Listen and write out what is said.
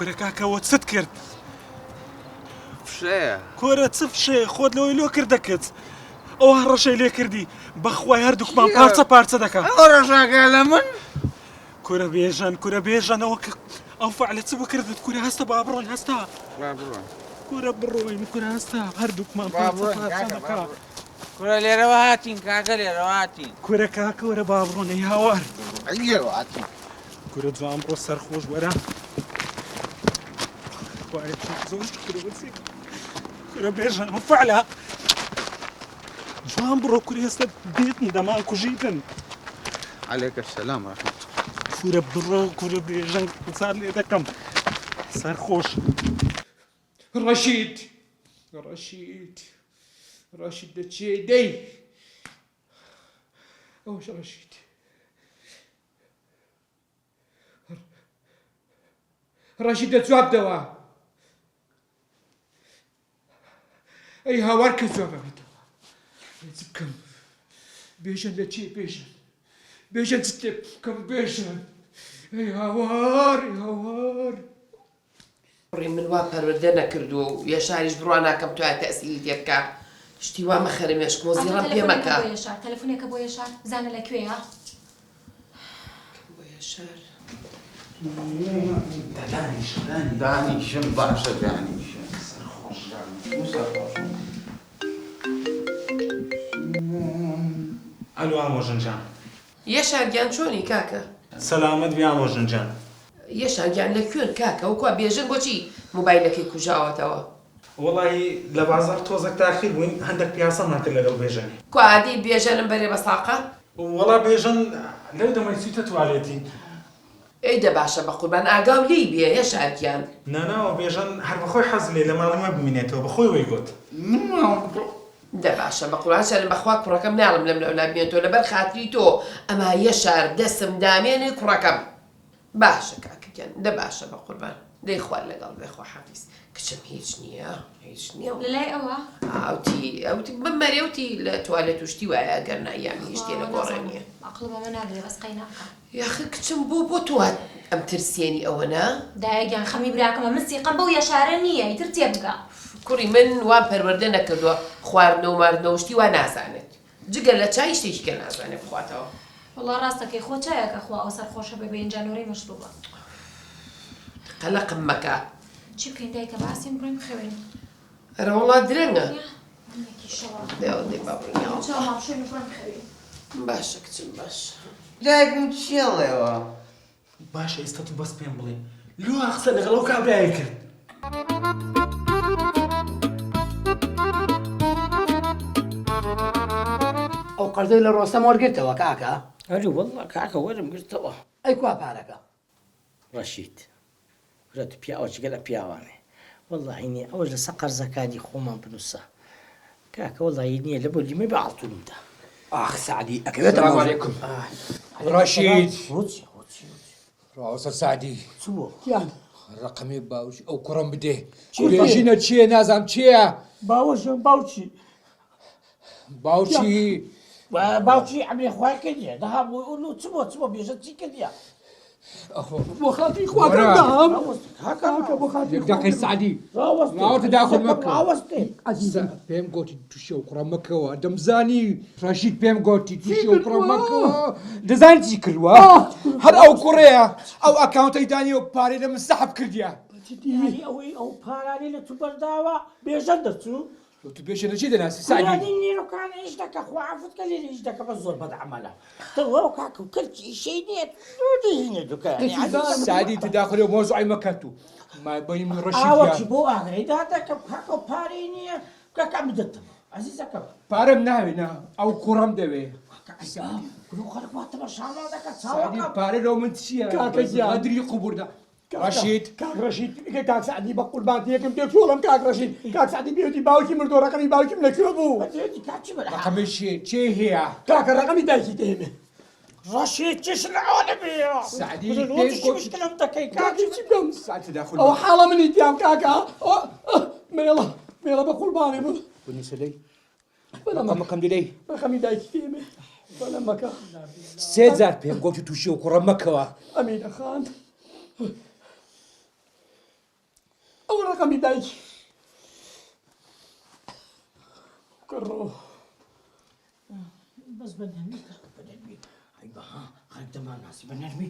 کورە کاکە وە چت کرد؟ فشەیە. کورە چ فشەیە خۆت لەوەی لۆ کردە کچ ئەوە هەڕەشەی لێ کردی بەخوای هەردووکمان پارچە پارچە دەکا. ئەو ڕەشاکە لە من؟ کورە بێژەن کورە بێژەن ئەوە کە ئەو فعلە چ بوو کردت کورە هەستە با بڕۆین هەستە با بڕۆین. کورە بڕۆین کورە هەستە هەردووکمان پارچە پارچە دەکا. کورە لێرەوە هاتین کاکە لێرەوە هاتین. کورە کاکە وەرە با بڕۆن ئەی هاوار. ئەی لێرەوە هاتین. کورە جوان بڕۆ سەرخۆش وەرە. خوایە زۆر کورە وەچی. کورە بێژەن ئەو فعلە. جوان بڕۆ کورە ئێستا دێتن دەمان کوژیتن. عەلەیکە سەلام ڕەحمەت. کورە بڕۆ کورە بێژەن قسار لێ دەکەم. سەرخۆش. ڕەشید ڕەشید ڕەشید دەچێ دەی ئەوش ڕەشید ڕەشید دە جواب دەوە ئەی هاوار کە جواب ئەبێتەوە چ بکەم بێژەن لە چێ بێژەن بێژەن چ لێ بکەم بێژەن ئەی هاوار ئەی هاوار کوڕی من وا پەروەردە نەکردووە و یەشاریش بڕوا ناکەم توایە تەئسیری تێ بکا شتی وا مەخەرە مێشکمەوە ئاخر زیڕەم پێ تەلەفۆنێکە مەکە. بۆ یەشار تەلەفۆنێکە بۆ یەشار بزانە لە کوێیە. بۆ یەشار. دانیشە دانیشم باشە دانیشم سەرخۆش دانیشم سەرخۆشم. ئەلۆ ئامۆژن جان. یەشار گیان چۆنی کاکە؟ سەلامەت بی ئامۆژن جان. یەشار گیان لە کوێن کاکە وکوا بێژن بۆچی موبایلەکەی کوژاوەتەوە؟ وەڵاهی لە بازاڕ تۆزەک تاخیر بووین هەندەک پیاسەمان کرد لەگەڵ بێژەنی. کوا ئەدی بێژەنم بەرێ بە ساقە؟ وەڵا بێژەن لەو دەمەی چوویتە توالێتی. ئەی دە باشە بەقوربان ئاگاو لێی بێ یەشار گیان. نانا بێژەن هەر بەخۆی حەز لێ لە ماڵی مە بمینێتەوە بەخۆی وەی گۆت. من ماوم تۆ. دە باشە بەقوربان شەرم بەخوا کوڕەکەم ناڵم لەم لەولا بمێنتەوە لەبەر خاتری تۆ ئەما یەشار دەسم دامێنێ کوڕەکەم. باشە کاکە گیان دە باشە بەقوربان دەی خوات لەگەڵ بێ خواحافیز کچم هیچ نییە هیچ نییە لەلای ئەوە ئاوتی ئەوتی بمەرێ وتی لە توالێت و شتی وایە ئەگەر نا یان هیچ شتێ لە گۆڕێ نییە عەقڵ بەمە ناگرێ بەس قەیناکە یاخە کچم بۆ بۆ تۆ ئەم ترسێنی ئەوە نا دایە گیان خەمی براکەمە من سیقەم بەو یەشارە نییە ئیتر تێبگە. کوڕی من وام پەروەردە نەکردووە خواردنەوە ماردنەوە شتی وا نازانێت جگە لە چای شتێکی کە نازانێ بخواتەوە. وەڵا ڕاست دەکەی خۆ چایەکە خوا ئەو سەرخۆشە بێ بەینجا نۆرەی مەشروبە. قەلەقم مەکە. چی بکەین دایکە باسین بڕۆین بخەوین. ئەرە وەڵا درەنگە. نیوەکی شەوە. دەی دەی با بڕۆین یاڵڵا. چاو ماڵ شوێن و بڕۆین بخەوین. باشە کچم باشە. دایکم چی ئەڵێوە؟ باشە ئێستا تو بەس پێم بڵێ لۆ قسە لەگەڵ ئەو کابرایە کرد؟ ئەو قەرزەی لە ڕۆستەم وەرگرتەوە کاکە؟ ئەرێ وەڵڵا کاکە وەرم گرتەوە. ئەی کوا پارەکە؟ ڕەشید، کورە تو پیاوە جگە لە پیاوانێ وەڵڵاهی نیە ئەوەش لەسەر قەرزەکانی خۆمان بنووسە کاکە وەڵڵاهی نیە لە بۆ لیمەی بە ئاڵتونم دا. ئاخ سەعدی ئەکەوێتە سلام مەوزوع. علیکم ڕەشید بۆچی بۆچی ڕاوەسە سەعدی چ بووە؟ گیان ڕەقەمی باوکی ئەو کوڕەم بدێ چی بێژینە چییە نازانم چییە باوەشم باوکی باوکی باوکی عەمرێ خوای کردیە دەها بۆ ئولو چ بۆ چ بۆ بێژە چی کردیە بۆ خاتری خواکەم دام کاکە بۆ خاتری یەک دەقەی سەعدی ڕاوەستە داخل مەکە عەزیزم پێم گۆتی تووشی ئەو کوڕە مەکەوە دەمزانی ڕەشید پێم گۆتی تووشی ئەو کوڕە مەکەوە دەزانی چی کردووە هەر ئەو کوڕەیە ئەو ئەکاونتەی دانیوە پارەی لە من سەحب کردیە یاری ئەوەی ئەو پارانەی لە تو بەرداوە بێژەن دەچوو تو بێژە لە چی دەناسی سەعدی کوڕانی نیرۆکان ئیش دەکە خوا عەفوت کە لێرە ئیش دەکە بەس زۆر بەد عەمەلە تۆ وەو کاکە و کەلکی ئیشەی نییە تۆ دەهینە دوکانی عەزیزم سەعدی تداخلی مۆزوعی مەکە تو ما بەینی من ڕەشید ئاوە گیان چی بۆ ئاغرەی دادەکەم کاکە و پارەی نییە کاکە ئەمن دەتەمە عەزیزەکەم پارەم ناوێ نا ئەو کوڕەم دەوێ کاکە عەزیزم کورە خەڵک وا تەماشامان دەکات سەعدی چاوەکەم پارە لەو من چییە کاکە گیان. غەدری قبوڵ ڕەشید. کاک ڕەشید کاک سەعدی بە قوربانت یەکم پێ چۆڵم کاک ڕەشید کاک سەعدی پێوتی باوکی مردووە ڕەقەمی باوکیم لە کوێ بوو ڕەقەمی چیە چێ هەیە کاکە ڕەقەمی دایکی دەهێنێ ڕەشید چش لەعۆنە بێ سەعدی مشکلم دەکەی کاکی چی بکەم سەعد تداخل ئەوە حاڵە منی تیام کاکە مێڵە مێڵە بە قوربانی بوو بالنسبة لي ڕەقەمەکەم دەدەی ڕەقەمی دایکی دێمێ بەلەم مەکە ڕەقەمی دایکی. کڕۆ. بەس بە نەرمی کاکە بە نەرمی. عەیبە ها خەڵک دەمانناسی بە نەرمی.